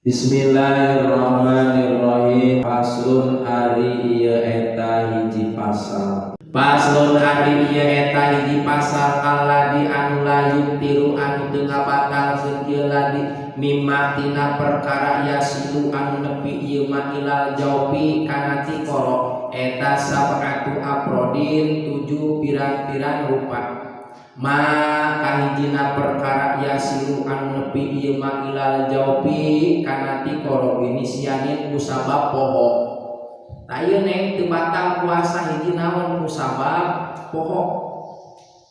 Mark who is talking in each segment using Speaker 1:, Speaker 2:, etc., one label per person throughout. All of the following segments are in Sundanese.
Speaker 1: Bismillahirrahmanirrahim. Faslun, ari ieu eta hiji pasal. Faslun, ari ieu eta hiji pasal. Alladzi anu la yuftiru anu teu ngabatalkeun ieu ladzi mimma tina perkara yasilu anu nepi ieu ma ilal jaufi kana tikoro eta sab'atu afrodin, tujuh pirang-pirang rupa. Ma kahijina perkara yasilu anu nepi ieu ma ilal jaufi kana tikoro binisyanin kusabab poho. Tah, ieu, Neng, teu batal puasa hiji naon? Kusabab poho.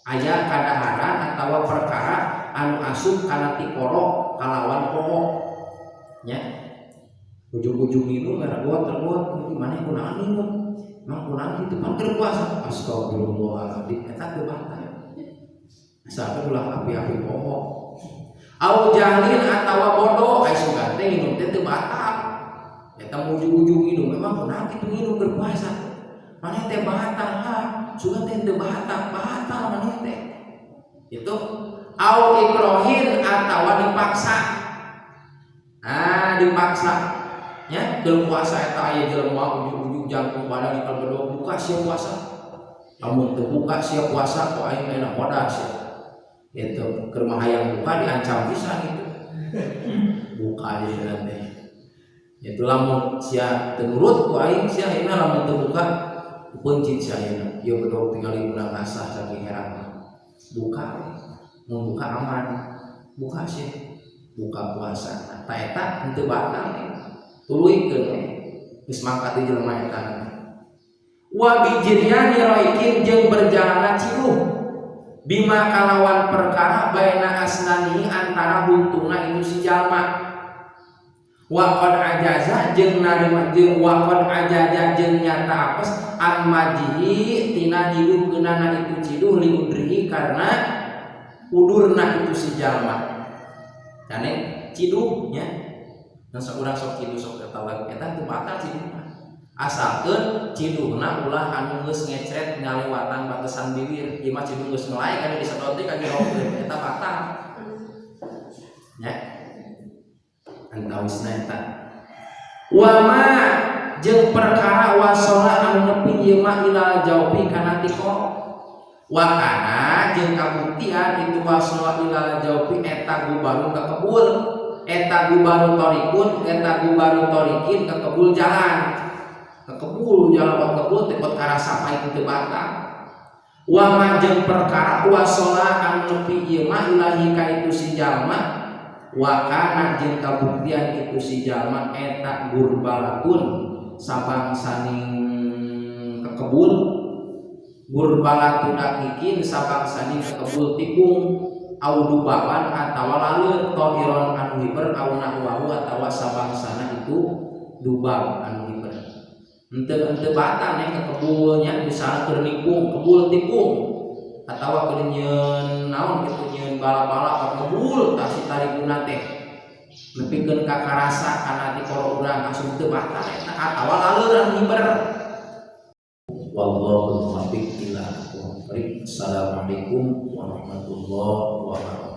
Speaker 1: Aya kadaharan atawa perkara anu asup kana tikoro kalawan poho nya. Ujung-ujung minum, regot regot, mana kunaon minum, emang kunaon kitu, pan keur puasa? Astagfirullahaladzim, eta teu batal asalkan ulah api-api poho. Au jahlin atawa bodoh, ai sugan teh nginum teh teu batal eta. Ujung-ujung minum, memang kunaon kitu nginum keur puasa, maneh teh batal? Ha, sugan teh teu batal, batal maneh teh itu. Au ikrohin atawa dipaksa. Ah, dipaksa nya keur puasa eta aya jelema ujung-ujung jangkung badan kalau berdoa, "Buka sia puasa, lamun teu buka sia puasa ku aing enak modal sia." Itu keur mah hayang buka, diancam pisan itu, buka aja nanti itu. "Lamun sia teu nurut ku aing sia ayeuna, lamun teu buka pencit sia ayeuna ieu bedog." Tinggal menang ngasah saking herang, buka. Mun buka aman, buka sih, buka puasa. Nah, tah, eta henteu batal, tuluykeun we, geus mangkat di jelema eta. Wa bijiryani roikin jeung berjalanna ciduh bima kalawan perkara baina asnani antara buntuna itu si jalma. Wa qad ajaza jeung narima jeung wa qad ajaza jeung nyata apes an majihi tina nyiduhkeunana itu ciduh li udrihi karena udurna itu si jalma. Kane ciduh nya. Nah, sok urang sok ciduh, sok ketawa, eta teu batal ciduh mah. Asalkeun ciduhna ulah anu geus ngecret ngalewatan batasan bibir. Ieu mah ciduh geus ngelae kana disedot deui ka jerokeun, eta batal. Nya. Antawisna eta. Wa ma jeung perkara wasola anu nepi ieu mah ilal jaufi kana tikoro. Wa kana jeung kabuktian itu wasola ilal jaufi eta gubaru kekebul, eta gubaru torikun, eta gubaru torikin, kekebul jalan, kekebul jalan, kekebul teh pot karasa pahit, teu batal. Wa ma jeung perkara wasola anu nepi ieu mah ilahi ka itu si jalma. Wa kana jeung kabuktian itu si jalma eta gurbalatun sabangsaning kekebul, gurbalatu dakikin sabangsaning kekebul tikung au dubaban atawa laleur toiron anu hiber au nahwahu atawa sabangsana itu dubab anu hiber, henteu henteu batal nya kekebulnya. Misalnya keur nikung kebul tikung atawa keur nyieun naon kitu, nyieun bala-bala, kekebul tah si tariguna teh nepikeun ka karasa kana tikoro urang, langsung teu batal eta atawa laleur anu hiber. Wallahu muwaffiq ila aqwamit thoriq. Assalamualaikum warahmatullahi wabarakatuh.